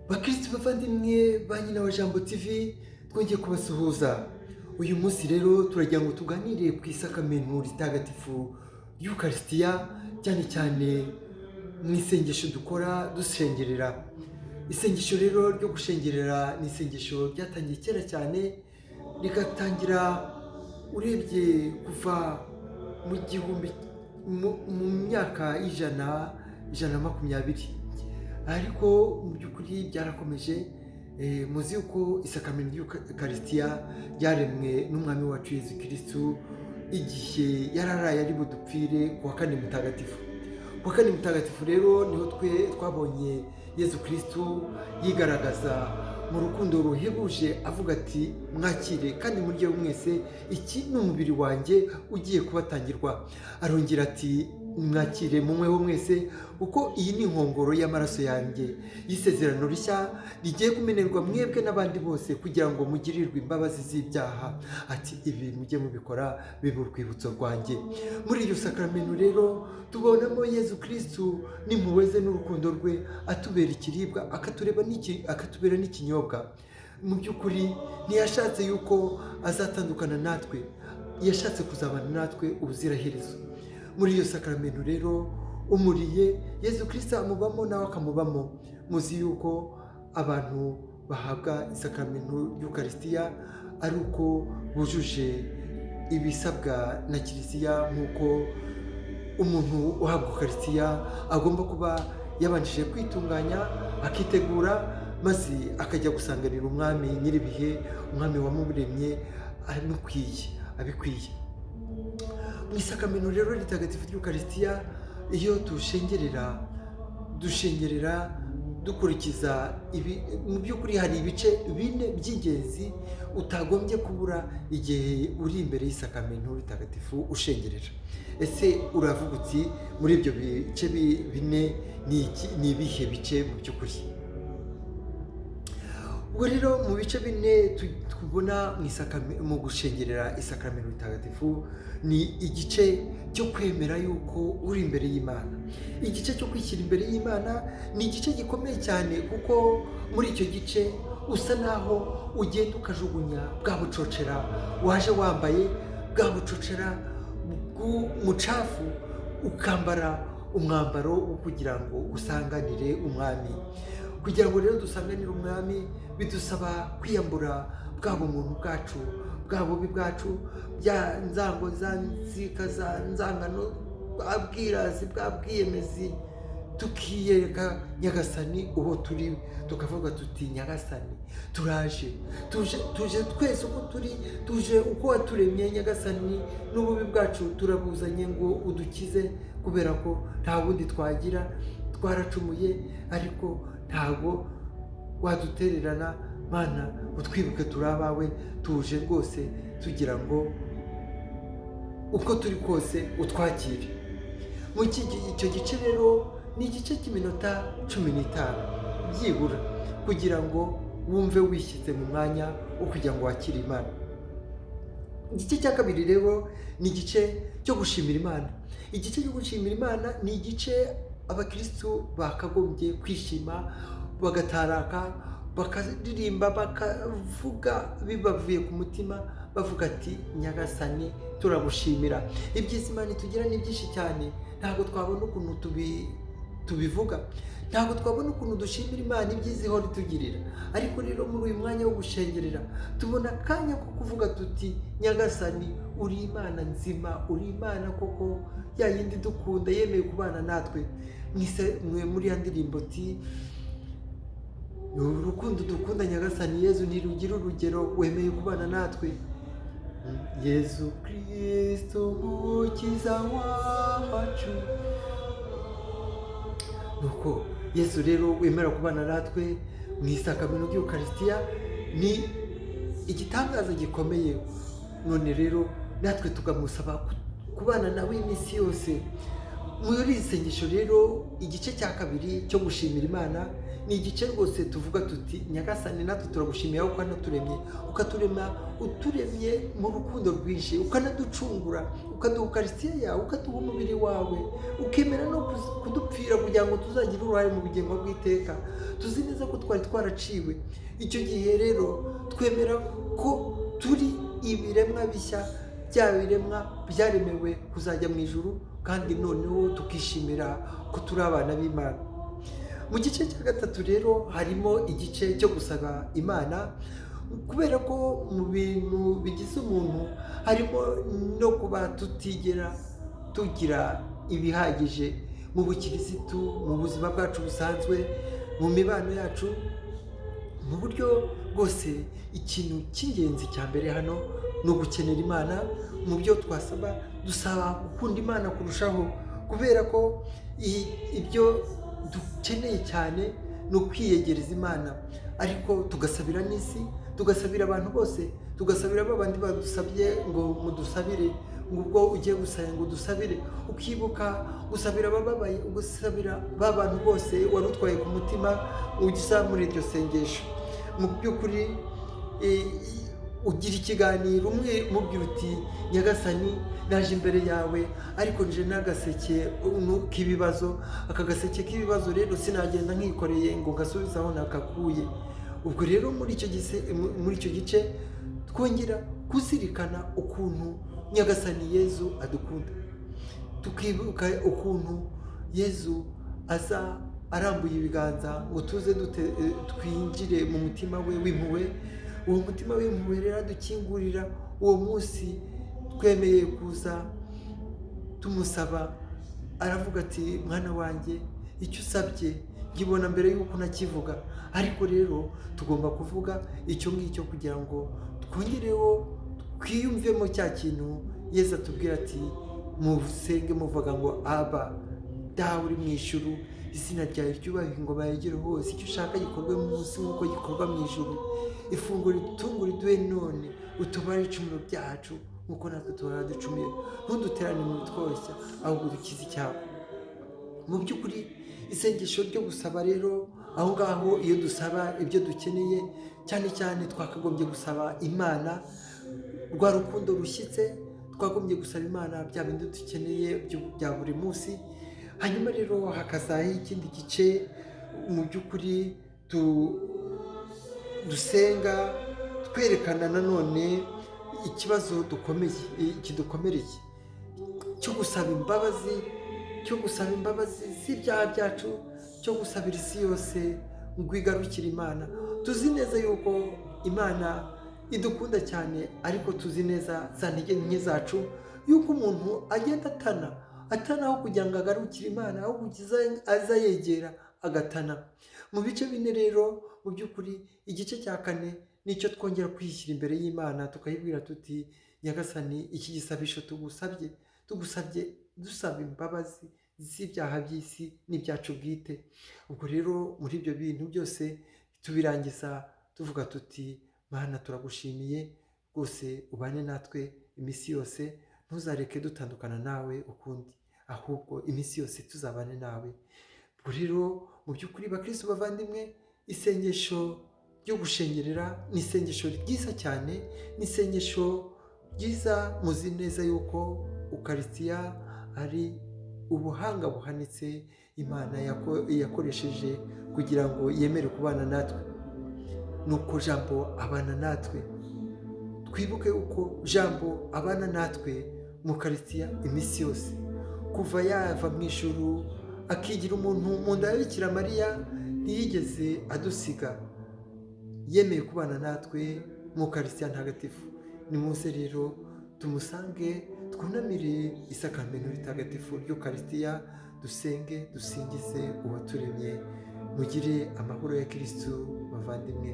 Bakirisitu bavandimwe ba Nyina wa Jambo TV, twongeye kubasuhuza. Uyu munsi rero turagira ngo tuganire ku isakamento ritagatifu ry'Ukarisitiya, cyane cyane mu isengesho dukora dushengerera. Isengesho rero ryo gushengerera ni isengesho ryatangiye kera cyane, rigatangira urebye kuva mu gihumbi mu myaka y'ijana, 120, ariko mu by'ukuri byarakomeje. Muzi yuko isakamento ry'Ukarisitiya ryaremwe n'Umwami wacu Yezu Kirisitu igihe yararaye ari budupfire ku wa kane mutagatifu. Ku wa kane mutagatifu rero niho twe twabonye Yezu Kirisitu yigaragaza mu rukundo ruhebuje, avuga ati: "Mwakire kandi murye mwese, iki ni umubiri wanjye ugiye kubatangirwa." Arongera ati: "Mwakire munyweho mwese, kuko iyi ni inkongoro y'amaraso yanjye y'isezerano rishya rigiye kumenerwa mwebwe n'abandi bose kugira ngo mugirirwe imbabazi z'ibyaha." Ati: "Ibi mujye mubikora bibe urwibutso rwanjye." Muri iryo sakramento rero tubonamo Yezu Kirisitu n'impuhwe ze n'urukundo rwe, atubera ikiribwa, akatubera n'ikinyobwa. Mu by'ukuri ntiyashatse yuko azatandukana natwe, yashatse kuzabana natwe ubuziraherezo. Muri iyo sakramento rero umuriye Yezu Kirisitu amubamo, nawe akamubamo. Muzi yuko abantu bahabwa isakamento ry'Ukarisitiya ari uko bujuje ibisabwa na Kiliziya, nk'uko umuntu uhabwa Ukarisitiya agomba kuba yabanjije kwitunganya, akitegura, maze akajya gusanganira Umwami nyir'ibihe, Umwami wamuremye amukwiye, abikwiye. Mu isakamento rero ritagatifu ry'Ukarisitiya, iyo dushengerera, dushengerera dukurikiza ibi. Mu by'ukuri hari ibice bine by'ingenzi utagombye kubura igihe uri imbere y'isakamento ritagatifu ushengerera. Ese uravuga uti: "Muri ibyo bice bine ni iki? Ni ibihe bice mu by'ukuri?" Ubwo rero mu bice bine tubona mu gushengerera isakamento ritagatifu, ni igice cyo kwemera yuko uri imbere y'Imana. Igice cyo kwishyira imbere y'Imana ni igice gikomeye cyane, kuko muri icyo gice usa naho ugenda ukajugunya bwa bucocera waje wambaye, bwa bucocera bw'umucafu, ukambara umwambaro wo kugira ngo usanganire Umwami. Kugira ngo rero dusanganire Umwami, bidusaba kwiyambura bwa bumuntu bwacu, bwa bubi bwacu, bya nzango, za nzika, za nzangano, bwa bwirasi, bwa bwiyemezi, tukiyereka Nyagasani uwo turi, tukavuga tuti: "Nyagasani, turaje, tuje, tuje twese uko turi, tuje uko waturemye Nyagasani, n'ububi bwacu turabuzanye ngo udukize, kubera ko nta bundi twagira. Twaracumuye, ariko ntabwo wadutererana. Mana, utwibuke, turi abawe, tuje rwose tugira ngo uko turi kose utwakire." Mu icyo gice rero ni igice cy'iminota 15 byibura, kugira ngo wumve wishyize mu mwanya wo kugira ngo wakire Imana. Igice cya kabiri rero ni igice cyo gushimira Imana. Igice cyo gushimira Imana ni igice abakirisitu bakagombye kwishima, bagataraka, bakaririmba, bakavuga bibavuye ku mutima, bavuga ati: "Nyagasani, turagushimira." Ibyiza Imana itugira ni byinshi cyane, ntabwo twabona ukuntu tubivuga, ntabwo twabona ukuntu dushimira Imana ibyiza ihora itugirira. Ariko rero muri uyu mwanya wo gushengerera tubona akanya ko kuvuga tuti: "Nyagasani, uri Imana nzima, uri Imana koko, ya yindi dukunda, yemeye kubana natwe." Muri ya ndirimbo ti: "Urukundo dukunda Nyagasani Yezu ntirugira urugero, wemeye kubana natwe. Yezu Kristo Mukiza wacu." Nuko Yesu rero wemera kubana natwe mu isakamento ry'Ukarisitiya ni igitangaza gikomeye. None rero natwe tukamusaba kubana nawe iminsi yose. Muri iri sengesho rero, igice cya kabiri cyo gushimira Imana. Ni igice rwose tuvuga tuti: "Nyagasani, natwe turagushimiye ko ukanaturemye, ukaturema, uturemye mu rukundo rwinshi, ukanaducungura, ukaduha ukarisitiya yawe, ukaduha umubiri wawe, ukemera no kudupfira kugira ngo tuzagire uruhare mu bugingo bw'iteka. Tuzi neza ko twari twaraciwe. Icyo gihe rero twemera ko turi ibiremwa bishya, bya biremwa byaremewe kuzajya mu ijuru, kandi noneho tukishimira ko turi abana b'Imana." Mu gice cya gatatu rero harimo igice cyo gusaba Imana, kubera ko mu bintu bigize umuntu harimo no kuba tutigera tugira ibihagije mu bukirisitu, mu buzima bwacu busanzwe, mu mibano yacu, mu buryo bwose. Ikintu cy'ingenzi cya mbere hano ni ugukenera Imana. Mu byo twasaba, dusaba gukunda Imana kurushaho, kubera ko ibyo dukeneye cyane ni ukwiyegereza Imana. Ariko tugasabira n'isi, tugasabira abantu bose, tugasabira ba bandi badusabye ngo mudusabire, ngo ubwo ugiye gusaba ngo udusabire, ukibuka gusabira abababaye, ugasabira ba bantu bose wari utwaye ku mutima ugiza muri iryo sengesho. Mu by'ukuri ugira ikiganiro umwe umubwira uti: "Nyagasani, naje imbere yawe, ariko nje n'agaseke k'ibibazo. Aka gaseke k'ibibazo rero sinagenda nkikoreye ngo ngasubize aho nakakuye." Ubwo rero muri icyo gice twongera kuzirikana ukuntu Nyagasani Yezu adukunda, tukibuka ukuntu Yezu aza arambuye ibiganza ngo tuze twinjire mu mutima we w'impuhwe. Uwo mutima w'impuhwe rero adukingurira uwo munsi twemeye kuza tumusaba, aravuga ati: "Mwana wanjye, icyo usabye nkibona mbere y'uko unakivuga." Ariko rero tugomba kuvuga icyo ngicyo kugira ngo twongereho twiyumvemo cya kintu Yezu atubwira ati: "Musenge muvuga ngo: Aba Dawe uri mu ijuru, izina ryawe ryubahwe, ingoma yegere hose, icyo ushaka gikorwe munsi nk'uko gikorwa mu ijuru. Ifunguro ritungura riduhe none, utubare ibicumuro byacu nk'uko natwe tuhora ducumuye, ntuduterane mu bitwoshya, ahubwo dukize icyago." Mu by'ukuri isengesho ryo gusaba rero, aho ngaho iyo dusaba ibyo dukeneye, cyane cyane twakagombye gusaba Imana rwa rukundo rushyitse, twagombye gusaba Imana bya bindi dukeneye bya buri munsi. Hanyuma rero hakazaho ikindi gice mu by'ukuri dusenga twerekana nanone ikibazo dukomeye kidukomereye cyo gusaba imbabazi, cyo gusaba imbabazi z'ibyaha byacu, cyo gusabira isi yose ngo igarukire Imana. Tuzi neza yuko Imana idukunda cyane, ariko tuzi neza za ntege nke zacu, yuko umuntu agenda atana atana aho kugira ngo agarukire Imana, aho kugira aza yegera agatana. Mu bice bine rero, mu by'ukuri igice cya kane nicyo twongera kwishyira imbere y'Imana, tukayibwira tuti: "Nyagasani, iki gisabisho tugusabye, tugusabye dusaba imbabazi z'ibyaha by'isi n'ibyacu bwite." Ubwo rero muri ibyo bintu byose tubirangiza tuvuga tuti: "Mana, turagushimiye rwose, ubane natwe iminsi yose, ntuzareke dutandukana nawe ukundi, ahubwo iminsi yose tuzabane nawe." Ubwo rero mu by'ukuri, bakristo bavandimwe, isengesho ryo gushengerera ni isengesho ryiza cyane, ni isengesho ryiza. Muzi neza yuko ukarisitiya ari ubuhanga buhanitse Imana yakoresheje kugira ngo yemere kubana natwe. Nuko Jambo abana natwe. Twibuke uko Jambo abana natwe mu karisitiya iminsi yose. Kuva yava mu ijuru akigira umuntu mu nda ya Bikira Mariya, ntiyigeze adusiga, yemeye kubana natwe mu karisitiya ntagatifu. Nimuze rero tumusange, twunamire isakaramentu ritagatifu ry'ukarisitiya, dusenge, dusingize uwaturemye. Mugire amahoro ya Kirisitu, bavandimwe.